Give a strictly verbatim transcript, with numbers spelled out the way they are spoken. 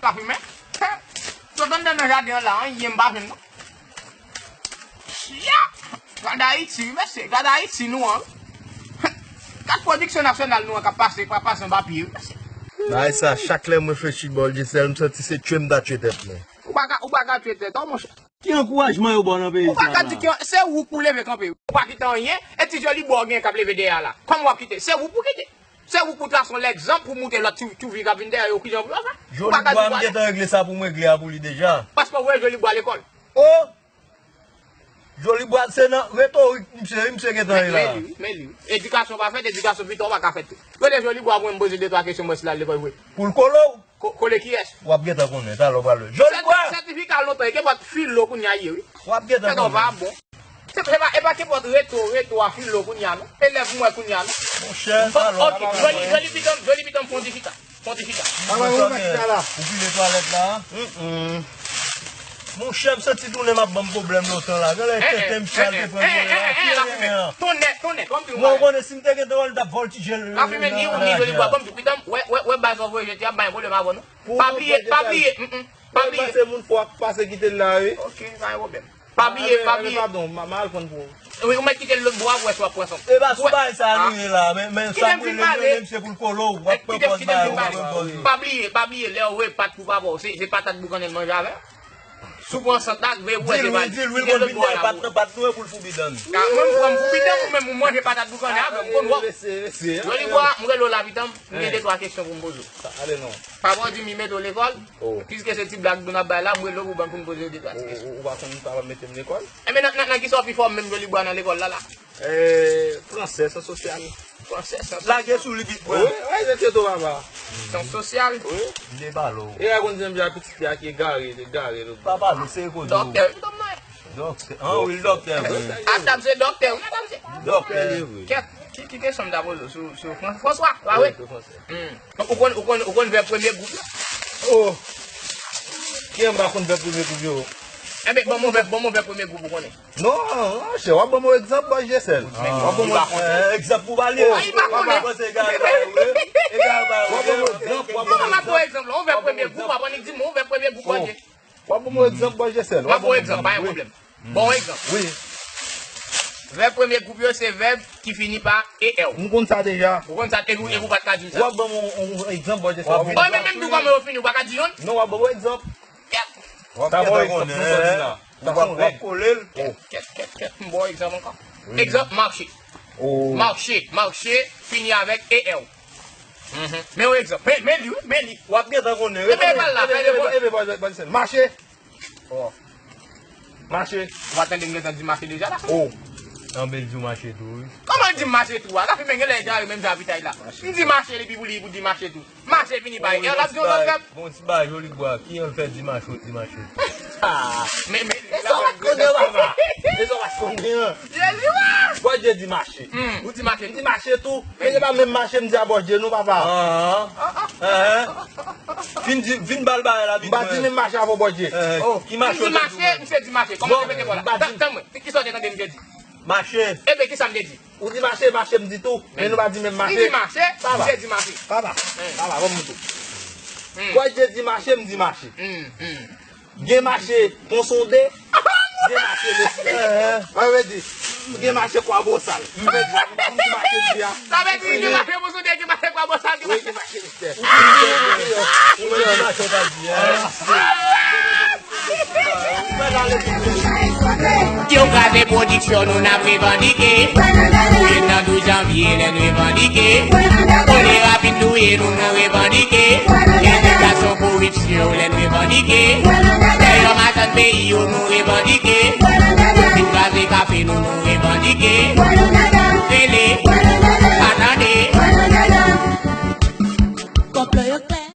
Ap fimen. Sot anndan nan jaden an la, anyen m pa jwenn non. Chia! Gad Ayiti wi mesye, gad Ayiti nou an wi. Gad pwodiksyon nasyonal nou an k ap pase, k ap pase anba pye wi mesye. Bagay sa, chak lè m reflechi bò Dyesèl, m santi se tchwe m ta tchwe tèt mwen. Ou pa ka, ou pa ka tchwe tèt ou monchè. Ki ankourajman yo ba w nan peyi sa la? Ou pa ka di ke se ou k pou leve kanpe wi. Ou pa kite anyen, e ti Jolibwa w gen k ap leve dèyè a la. Kòman w ap kite? Se ou k pou kite. Se ou k pou trase yon lègzanp pou montre lòt ti, ti fi k ap vin dèyè yo kijan pou yo fè. Ou pa ka di w pa lè. Jolibwa m gentan regle sa pou m regle a pou li deja. Paske ou voye Jolibwa lekòl. Oh! Jolibwa se nan retorik misye, misye gentan ye la. Men li wi, men li wi. Edikasyon pa fèt, edikasyon pito pa ka fèt tou. Rele Jolibwa pou mwen, m poze de twa kesyon, mwen si l al lekòl vre. Pou l kole w? Ko-, kole kiyès? W ap gentan konnen, talè w pral wè. Jolibwa! Sèti-, sètifika lontan, e ke bòt filo kounye a ye wi. W ap gentan konnen. Tèt ou pa bon. Se, e pa, e pa ke pòt reto, reto a filo kounye a non. Elèv mwen kounye a non. Monchè, talè w ap wè. Ok, joli, joli pitanm, joli pitanm pontifika. Pontifika. Papa, ou mèt sa la. Ou vire twalèt la? Mm-mm. Monchè, m santi tounen m ap ban m pwoblèm lontan la. Genlè tenten m chal te pran mwen la. Tonnè, tonnè, kòm di w. Mwen konnen si m te gen dwòl t ap vòltije l. Lafimen ni ou ni Jolibwa, kòm di w, pitanm, wè, wè, wè baz w voye jete a, m pa gen pwoblèm avè w non. Pa bliye, pa bliye, mm, mm, pa bliye. Pase moun fò ak pase kite l la wi. Ok, pa gen pwoblèm. Pa bliye, pa bliye. Padon, m a, m a al pran pou ou. Wi, ou mèt kite l lòt bò a pou wè si w ap pran san. E pa sou bagay sa nou ye la, men, men sa m rele, m rele misye pou l kole w, w ap pran pòz bagay, w ap pran pòz. Pa bliye, pa bliye, lè w voye pat pou papa w, se, se patat boukannen l manje avè l. Si w pran sant la, veye pou wè se pa li. Di l wi, di l wi, l konn vin dèyè pat nan pat nou e pou l foubi dan nou. Mwen m pran m foubi dan m, ou menm ou manje patat boukannen avè m, m konn wè w. Jolibwa, m rele w la pitanm, m gen de twa kesyon pou m poze w. Ale non. Papa w di m li mete w lekòl. Oh. Piske se ti blag nou ap bay la, m rele w pou ban, pou n poze yo de twa ti kesyon. Ou, ou pa konn papa m mete m lekòl? Enben, nan, nan, nan kisa w pi fò menm Jolibwa nan lekòl la, la? Eh, fransè, syans sosyal. Fransè, syans sosyal. Lage sou li bit mwen. Wi, wi, se kyeto papa. Syans sosyal. Wi. M te pale w. E a konn di m ja pitit li a ki egare, egare, egare. Papa, nou se koze w. Dòktè, wi, pitit mwen. Dòktè. An, wi, l dòktè vre. Atab se dòktè, wi, atab se. Dòktè li vre. Kèt, ki, ki kesyon m ta poze w sou, sou Fran-, Franswa, pa vre? Wi, sou Franswa. Hmm. Ou konn, ou konn, ou konn vèb premye gwoup la? Oh. Ki an pa konn vèb premye gwoup yo? Enben, ban m yon vèb, ban m yon vèb premye gwoup ou konnen. Non, monchè, w ap ban m yon egzanp, bòs Dyesèl. W ap ban m yon egzanp pou pale. Ah, li pa konnen. Egare pa vre. Egare pa vre. W ap ban m yon egzanp, w ap ban m yon egzanp. Non, m ap ba w egzanp la. Yon vèb premye gwoup, w ap annik di m yon vèb premye gwoup, bòs Dyesèl. W ap ban m yon egzanp, bòs Jessèl. M ap ba w egzanp, pa gen pwoblèm. Bon egzanp. Wi. Vèb premye gwoup yo se vèb ki fini pa E R. M konn sa deja. Ou konn sa, epi, epi ou pa t ka di m sa. W ap ban m yon, yon egzanp, bòs Jessèl. Bon, men menm tou kòman yo fini, ou pa ka di youn? Non, w ap ban m yon egzanp. Kèt. W ap gentan konnen, w ap, w ap kole l. Kèt, kèt, kèt, kèt. M ba w egzanp ankò. Wi. Egzanp, mache. Oh. Mache, mache, fini avèk E R. Mhm. Men yon egzanp. Men, men li, wi, men li. W ap gentan konnen. Rete, rete, rete, rete, bòs Jessèl. Mache. Oh. Mache. Ou pa tande m gentan di mache deja la? Oh. Tanbe l di w mache tou, wi. Kòman l di m mache tou a? Lafimen genlè egare menm jan avitay la. M di mache, epi pou li, pou di mache tou. Mache fini pa E R, l ap di yon lòt vèb. Bon, ti bagay, Jolibwa, ki an l fè di mache, ou di mache tou? Ah, men, men, e sa w pa t konnen, papa. E sa w pa t konnen an. Jezi, wi. Bòs Dye di mache. Hmm. Ou di mache. M di mache tou. Men se pa menm mache m di a bòs Dye non, papa. Ah, ah. Fin di, fin ba l bagay la, m pa di menm mache avè w, bòs Dye. Oh, ki mache ou te di? M di mache, misye di mache. Kòman se mete bò la? Tan, tan mwen, kisa w te tande misye di? Mache. Ebyen, kisa m te di? Ou di mache, mache m di tou. Men nou pa di menm mache. Li di mache, misye di mache. Papa, papa, ban m tou. Bòs Dye di mache, m di mache. Hmm, hmm. Gen mache pon sonde, gen mache lestè. Sa vle di, gen mache kwa bosal. M vle di, m di mache di a. Sa vle di, gen mache pon sonde, gen mache kwa bosal, gen mache. Wi, gen mache lestè. Ou mwen di mache w ta di a. Yo kraze pwodiksyon nou, n ap revandike. Nou ye nan douz janvye lè n revandike. Kolera fin touye nou, nou revandike. Edikasyon, koripsyon lè n revandike. Dèyè madanm peyi yo nou revandike. Yo fin kraze kafe nou, nou revandike. Rele.